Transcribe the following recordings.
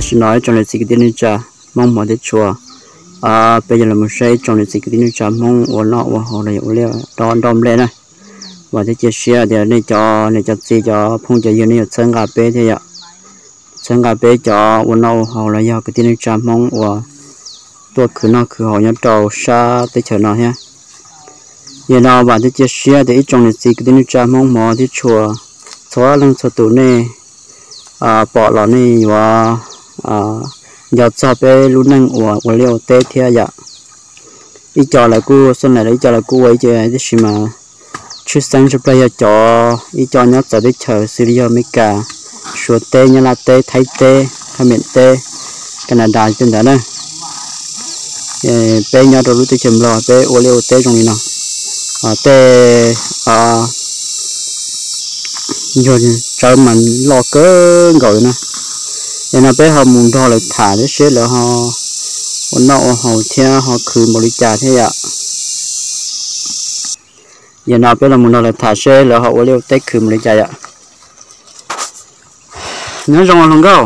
Tam sim no ib tsoom niam txiv kwv tij neej tsa Hmoob hmov thiab tshua, peb yuav los mus saib ib tsoom niam txiv kwv tij neej tsa Hmoob ua noj ua haus los yog ua liaj nroj nplej na. Vam thiab cia siab tias nej cov niam cov txiv cov phooj cov ywg nej yuav txhawb nqa peb thiab yom. Txhawb nqa peb cov ua noj ua haus los yog kwv tij neej tsa Hmoob uas tuaj khwv noj khwv haus nyob rau sab teb chaws no thiab. Yog no vam thiab cia siab tias ib tsoom niam txiv kwv tij neej tsa Hmoob hmov thiab tshua, txhua leej txhua tus nej pom los nej yuav nco txog peb lub neej uas ua liaj ua teb thiab yom. Ib co lawv kuj xoj laim los ib co lawv kuj ua ib co, tab sis mas tshwj xeeb tshaj plaws yog cov ib co nyob txawv teb chaws xws li yog Amelikas, Suav teb, Nyab Laj teb, Thaib teb, Khab Miam teb, Kanadas tej ntawd na. Peb nyob rau lub teb chaws Nplog peb ua liaj ua teb zoo li no, tej yog tsawb mas loj kawg nkaus li na. Es no peb ho mus nrog lawv tham thiab seb lawv ho ua noj ua haus thiab ho khwv npaum li cas thiab yom. Yog no peb los mus nrog lawv tham seb lawv ho ua liaj ua teb khwv npaum li cas yom. Nyob zoo hluas nkauj.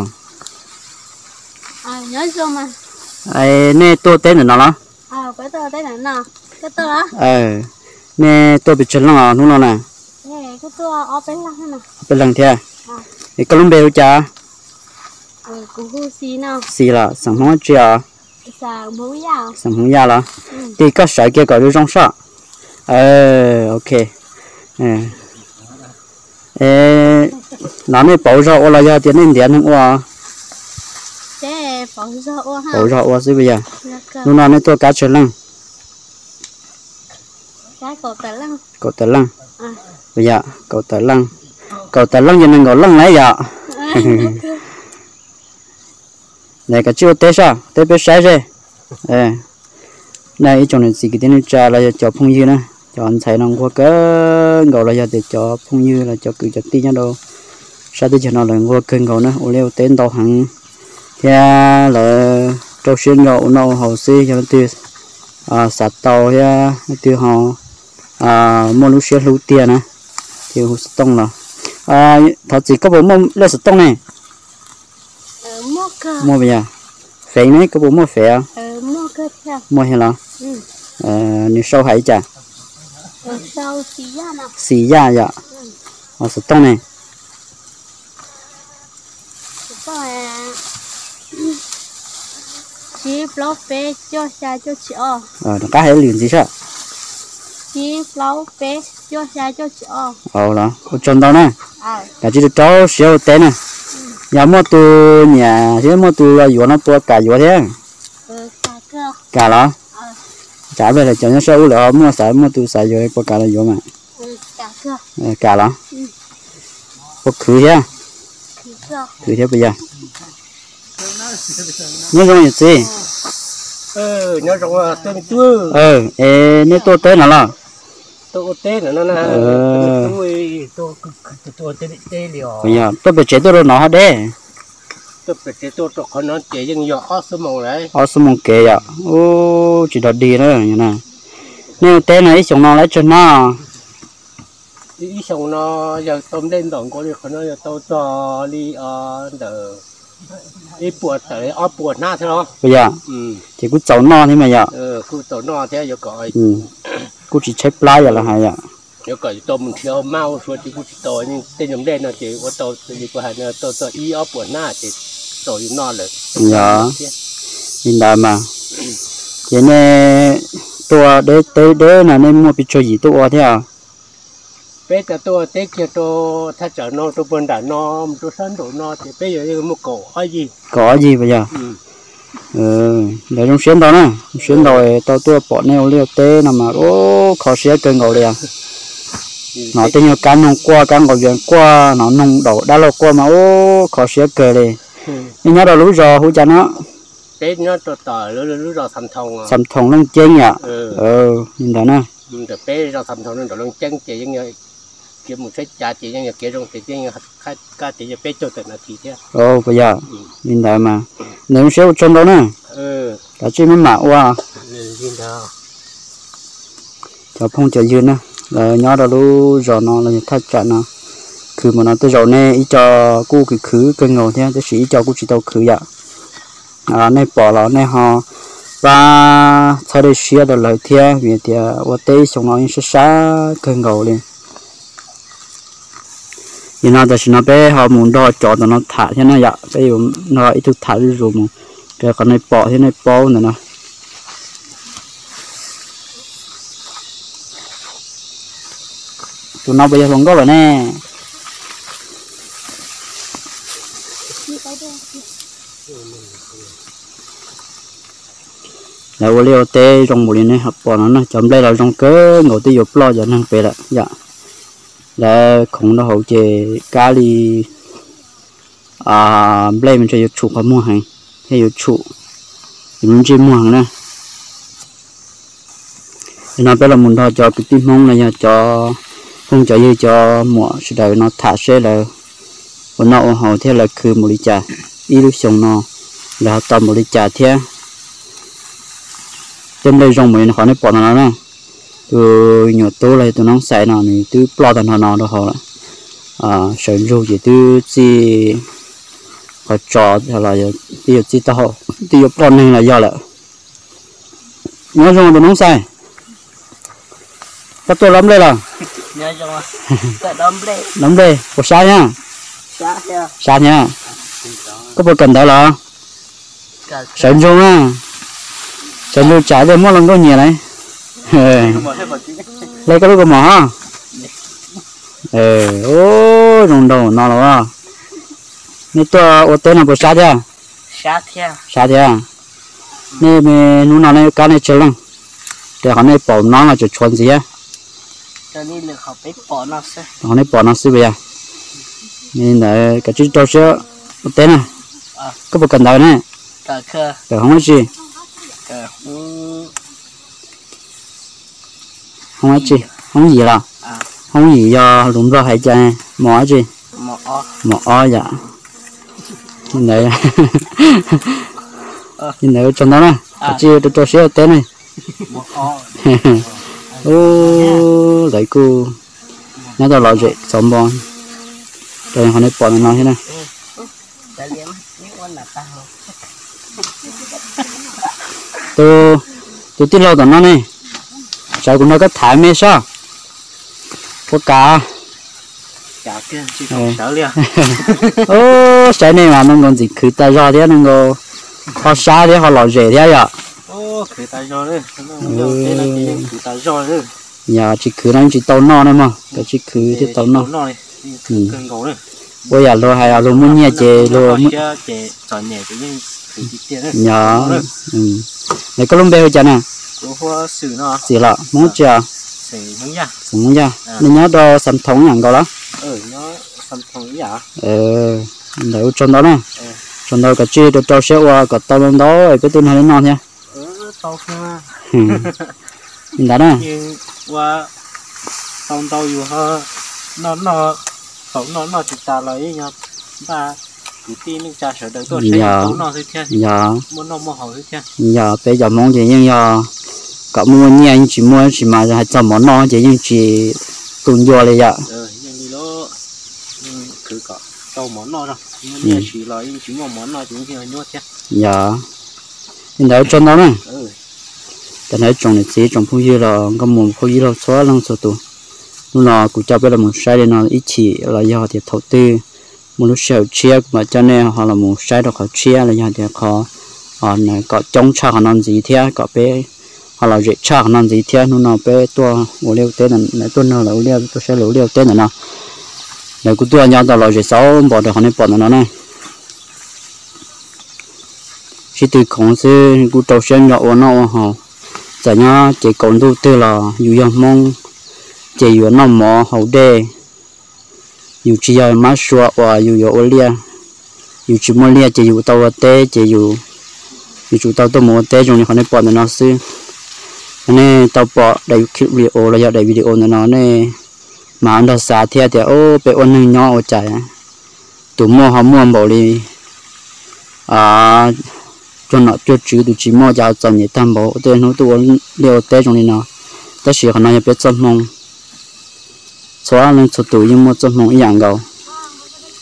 Nej tuaj teb ntawm no los? Nej tuaj pes tsawg leej os hnub no na? Peb leeg thiab. Es koj lub npe hu cas? Xis los xeem Hmoob tsi os? Xeem Hmoob Yaj los? Tig koj sawv kiag kom zoo zoo soj. Ok. Los nej pauv zog ua los yog tias nej ntiav neeg ua? Pauv zog ua xwb puas yog? Hnub no nej tuaj kab tsawg leej? Kaum tawm leej. Puas yog kaum tawm leej? Kaum tawm leej yog nees nkaum leej lawm yom. Koj tsij ua teb soj teb peb saib seb. Nej ib tsoom niam txiv kwv tij neej tsa los yog cov phooj ywg na, cov ntxhais no nquag kawg nkaus los yog tias cov phooj ywg los cov kwv cov tij nyob rau sab teb chaws no lawv nquag kawg nkaus na, ua liaj ua teb ntau heev thiab lawv rau siab ntso ua noj ua haus xwb. Yog leej twg xav tau thiab leej twg ho muaj lub siab hlub tiag na, ces hu xov tooj los. Thov txim, koj puas muaj lej xov tooj ne? Muaj puas yog? Fev ne, koj puas muaj fev? Muaj thiab los? Nws sau hais li cas? Xis Yaj yom. Xov tooj ne? Rov qab hais lwm ntxiv soj. Los ua tsaug ntau na, kav tsij rau rau siab ua teb na. Yog muaj tus nyiam thiab muaj tus los yuav no puas kam yuav thiab? Kam los? Tsam ib pliag lawv cov nyob sab ub lawv ho muaj xav muaj tus xav yuav puas kam los yuav mas? Kam los? Puas khwv thiab? Khwv thiab puas yog? Nyob zoo yawm txiv. Es nej tuaj teb no los? Puas yog tuaj pem tsev tuaj rau no ho deb? Ob xuab moos kev yom. Ub, tsis dog dig na. Nej ua teb no ib xyoos no lawv tsawg hnab? Ib xyoos no yog tau nplej ntaus nkaus li qhov no yog tau txog li ntawm ib puas tawm ob puas hnab thiab los? Puas yog? Ces kuj txaus noj thiab mas yom. Kuj txaus noj thiab, kuj tsis tshaib plab yom los hais yom. Yuav kom tau mus nrhiav maj ua suav ces kuj tsis tau, tej nyuag nplej no ces ua tau li kuv hais no tau txog ib ob puas hnab ces txaus yuav noj lawm. Yog li ntawd mas, ces nej tuaj deb teb deb no nej muaj pes tsawg yim tuaj ua thiab? Peb cov tuaj teb kiag rau thaj tsam no rau puag nram no mus rau sab nraum no ces peb yog muaj kaum ob yig. Kaum ob yig puas yog? Lawv zoo siab ntau na, zoo siab ntau tau tuaj pom nej ua liaj ua teb no mas ub kho siab kawg nkaus li os. Hnov tej nyuag kab noog quaj kab nqaus vias quaj, hnov noog daus dab laug quaj mas ub kho siab kawg li. Nej nyob rau lub zos hu cas no? Xam Thoom Looj Ceeb yom. Li ntawd na. Peb zos Xam Thoom Looj Ceeb ces yeej mus tsheb cav ces yeej yog kev zoo ces yeej kaj ces yog peb caug tawm nas this thiab. Puas yog? Li ntawd mas, nws zoo siab ua tsaug ntau na. Kav tsij maj mam ua. Cov phooj cov ywg na, lawv nyob rau lub zos no los yog thaj tsam no, khwv mas no tej zaum nej ib co kuj khwv khwv kawg nkaus thiab tab sis ib co kuj tsis tau khwv yom. nej pom los nej ho pab txhawb dej siab rau lawv thiab, vim tias ua teb ib xyoo no yeej sab sab kawg nkaus li. Yog no tam sim no peb ho mus nrog cov tom no tham thiab na yom, peb yuav nrog ib tug tham zuj zus mus raws qhov nej pom thiab nej paub ntawm no. Tus no puas yog hluas nkauj lawm ne? Lawv ua liaj ua teb zoo npaum li nej pom no na, cov nplej los zoo kawg nkaus, twb yuav ploj cov neeg pem lawm yom. Lawv khoov rau hauv ces kab li nplej me ntsis yuav tshum qhov muag heev, thiab yuav tshum lub ntsej muag heev na. Nim no peb los mus nrog cov kwv tij Hmoob los yog cov phooj cov ywg cov muam sawv daws no tham seb lawv ua noj ua haus thiab lawv khwv npaum li cas, ib lub xyoo no lawv ho tau npaum li cas thiab. Tej nplej zoo npaum li qhov nej pom no no na. Tus nyuam tub los yog tus noob xais no nws twb ploj tag nrho no rau hauv lawm. Sawv ntsug ces twb txij qhov tso los twb yuav txij taub hau, twb yuav ploj neeg los yog lawm. Nyob zoo tus noob xais, koj tuaj dob nplej los? Dob nplej puas sab thiab? Sab thiab. Koj puas kawm ntawv los? Sawv ntsug na, sawv ntsug tsam cia muaj hluas nkauj nyiam lauj. Hle koj lub kaus mom hos. Zoo nraug no los. Nej tuaj ua teb no puas sab thiab? Sab thiab. Nej hnub no nej kab nej tsawg leej? Ces qhov nej pom no los tseem tshuav ntxiv thiab? Qhov nej pom no xwb puas yog? Li ntawd kav tsij rau siab ua teb na. Koj puas kawm ntawv ne? Kawm hoob dab tsi? Hoob dab tsi? Hoob yim los? Hoob yim yog lus Nplog hais cas? Mos dab tsi? Mos ob yom. Li ntawd, li ntawd ua tsaug ntau na, kav tsij rau rau siab ua teb ne. Ub, lawv kuj nyob tau lom zem txaus npo rau qhov nej pom no thiab na. Tus tij laug tom no ne, sawv kuv nrog koj tham me soj. Puas kam? Saib nej mas neeg nkaus ntxim khwv tas zog thiab neeg nkaus ho sab thiab ho lom zem thiab yom. Yog tsis khwv no yeej tsis tau noj na mog, kav tsij khwv thiaj tau noj. Ua yam luag hais luag muaj nyiaj ces luag, yog. Koj lub npe hu cas na? Xwm los Hmoob tsi os? Xwm Hmoob Yaj. Nej nyob rau Xam Thoom yam nkaus los? Ntawd ua tsaug ntau na. Tsaug ntau, kav tsij rau rau siab ua kom tau ntau ntau es peb tuaj nrog nej noj thiab. Li ntawd na. Tau ntau yus noj noj, thaum noj noj tsis tas los yeej yog npaj kwv tij neej tsa sawv daws tuaj seb tau noj xwb thiab. Yog, muaj noj muaj haus xwb thiab. Yog peb cov Hmoob ces yeej yog kom muaj muaj nyiaj yeej tsis muaj, tab sis mas hais txog mov noj ces yeej tsis tu ncua li yom. Yog, li ntawd tsaug ntau na. Tam hnov tsoom niam txiv tsoom phooj ywg los nkauj muam phooj ywg laug txhua leej txhua tus, hnub no kuv coj peb los mus saib li no ib chim los yog tias thaum twg muaj lub sij hawm tshiab kuv mam coj nej ho los mus saib rau qhov tshiab los yog tias qhov kom coob tshaj qhov no ntxiv thiab kom peb ho lom zem tshaj qhov no ntxiv thiab. Hnub no peb tuaj ua liaj ua teb, tuaj nrog lawv ua liaj, tuaj saib lawv ua liaj ua teb ntawm no. Lawv kuj tuaj nyob tau lom zem xauv npo rau qhov nej pom ntawm no na. Sib tw khoov xwb kuj rau siab nco ua noj ua haus. Txawm nyob ces kaum ntuj twg los yus yog Hmoob ces yus yuav noj mov haus dej. Yus tsis yog mab sua uas yus yuav ua liaj. Yus tsis muaj liaj ces yus tau ua teb ces yus yuav tsum tau tuaj mus ua teb zoo li qhov nej pom ntawm no xwb. Yog nej tau pom daim clip video los yog daim video ntawm no nej mam nrog xav thiab tias peb ua neeg nyob ua cas tus muaj ho muaj npaum li cuag nom cuag tswv, tus tsis muaj cas ho txom nyem tag npaum tej hnub tuaj ua liaj ua teb zoo li no. Tab sis qhov no yog peb txoj hmoo, txhua leej txhua tus yeej muaj txoj hmoo ib yam nkaus.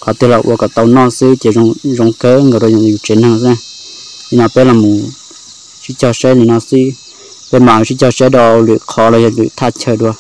Qhov twg los ua kom tau noj xwb ces zoo kawg nkaus rau yus tsev neeg xwb. Nim no peb los mus sib cog saib li no xwb, peb mam sib cog saib rau lwm qhov los yog lwm thaj chaw dua.